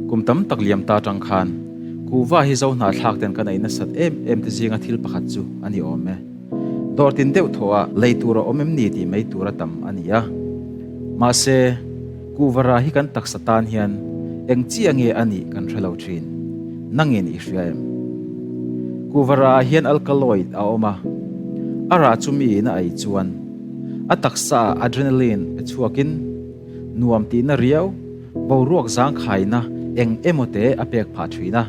Kum tam tak liam ta atang khan kuhva hi zo hnahthlak ten kan ei nasat em em te zinga thil pakhat chu a ni awm e. Dawr tin deuh thawh a lei tur a awm em ni tih mai tur a tam a ni a. Mahse, kuhva rah hi kan taksa tan hian eng chiah nge a nih kan hre lo thin. Nangin i hria em? Kuhva rah ah hian alkaloid a awm a, a rah chu miin a ei chuan a taksa ah adrenaline pe chhuakin nuam tihna riau, boruak zangkhaina eng emaw te a pek phah thin a.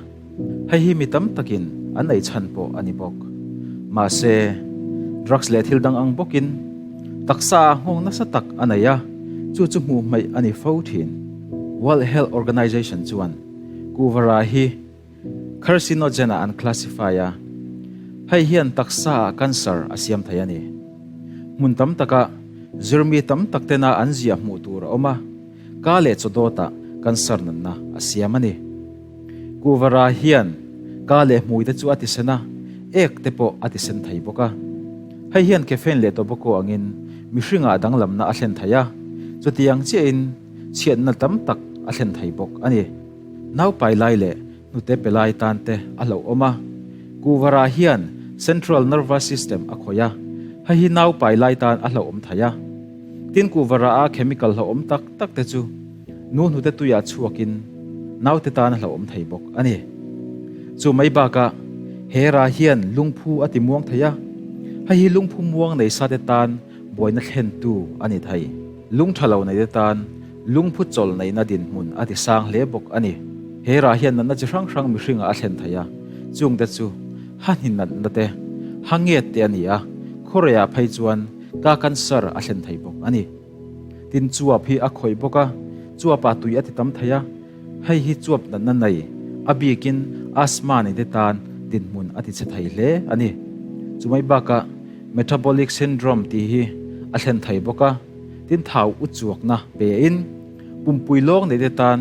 Hei hi mi tam takin an ei chhan pawh a ni bawk. Mahse, drugs leh thil dang ang bawkin taksa ah nghawng nasa tak a nei a, chu chu hmuh hmaih a ni fo thin. World Health Organization chuan Kuvara hi carcinogen ah an classify a, hei hian taksa ah cancer a siam thei a ni. Hmun tam takah zirmi tam tak tena an ziah hmuh tur a awm a, ka leh chaw dawtah cancer natna a siam a ni. Kuvara hian ka leh hmui te chu a tisen a, ek te pawh a tisen thei bawk a. Hei hian caffeine leh tobacco angin mihringah danglamna a thlen thei a, chutiang chiahin chhiatna tam tak a thlen thei bawk a ni. Naupai lai leh hnute pe lai tan te a hlauhawm a. Kuvara hian central nervous system a khawih a, hei hi naupai lai tan a hlauhawm thei a. Tin kuvara a chemical hlauhawm tak tak te chu Nu hnute tuiah chhuakin naute tan a hlauhawm thei bawk a ni. Chu mai bakah Hera hian lungphu a ti muang thei a, hei hi lungphu muang nei sate tan buaina thlentu a ni thei. Lung tha lo neite tan lungphu chawl neihna dinhmun a ti sang hle bawk a ni. Hera hian natna chi hrang hrang mihringah a thlen thei a, chungte chu hahni natna te, hanget te a ni a, khuareiah phei chuan ka cancer a thlen thei bawk a ni. Tin chuap hi a khawih bawk a, chuapah tui a ti tam thei a, hei hi chuap natna nei, a bikin asthma nei te tan dinhmun a ti chhe thei hle a ni. Chumai bakah metabolic syndrome tih hi a thlen thei bawk a, tin thau u chuakna pein pumpui lawng nei te tan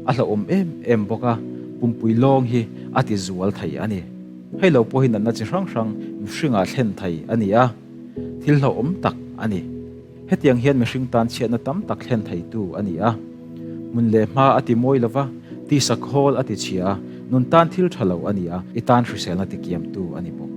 a hlauhawm em em bawk a, pumpui lawng hi a ti zual thei a ni. Hei lo pawh hi natna chi hrang hrang mihringah thlen thei a ni a, thil hlauhawm tak a ni. Hetiang hian mihring tan chhiatna tam tak thlen theitu a ni a. Hmun leh hma a ti mawi lova, tisa khawl a ti chhia a, nun tan thil tha lo a ni a, i tan hriselna ti kiamtu a ni bawk.